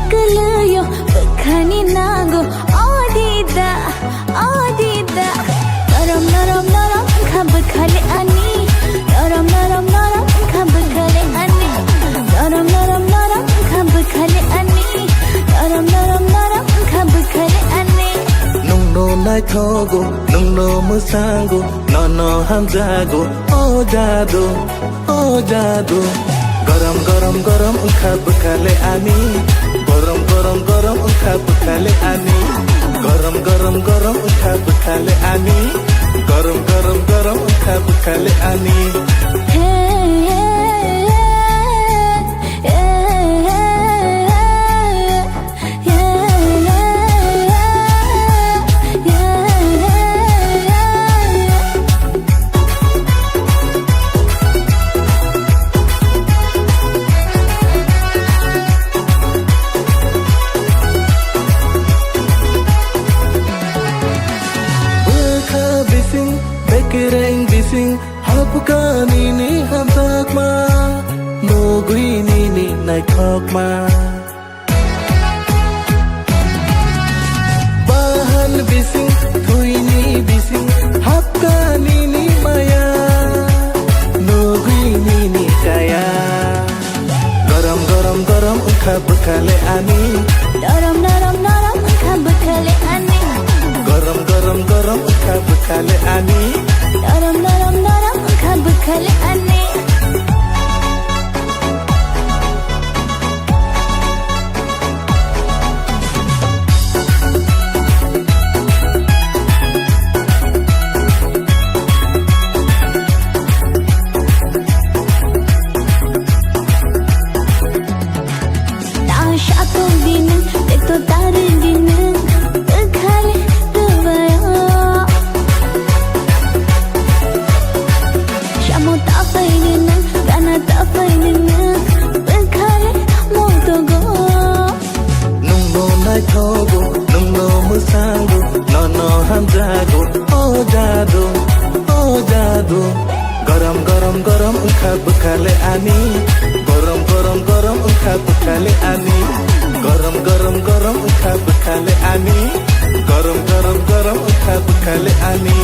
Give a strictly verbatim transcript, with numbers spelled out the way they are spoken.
Kwlwio bwkhani nango, o dida, o dida. Norom, norom, norom wngkha bwkhale ani. Norom, norom, norom wngkha bwkhale ani. Norom, norom, norom wngkha bwkhale ani. Norom, norom, norom wngkha bwkhale ani. Nwngno naithogo, nwngno mwsango, nono hamjago, o jadu. O jadu, gorom gorom gorom wngkha bwkhale ani. Gorom gorom gorom wngkha bwkhale ani. Gorom gorom gorom wngkha bwkhale ani. Gorom gorom gorom wngkha bwkhale ani. Bwkha bising, bekereng bising, hapkha nini hamjakma, nugwi nini naithokma. Bahan bising, thwini bising, hapkha nini maya, nugwi nini kaya. Gorom gorom gorom wngkha bwkhale ani. Norom norom norom wngkha bwkhale ani. Gorom gorom gorom wngkha bwkhale ani. Norom norom norom wngkha bwkhale ani. Nasha to dinang, tekto tari dinang, bwkhale rwbaio. Samo tapai dinang, gana tapai dinang, bwkhale motogo. Nwngno naithogo, nwngno mwsango, nono hamjago, o jadu, o jadu. Gorom gorom gorom wngkha bwkhale ani. Gorom gorom gorom wngkha bwkhale ani. Gorom gorom gorom wngkha bwkhale ani. Gorom gorom gorom wngkha bwkhale ani.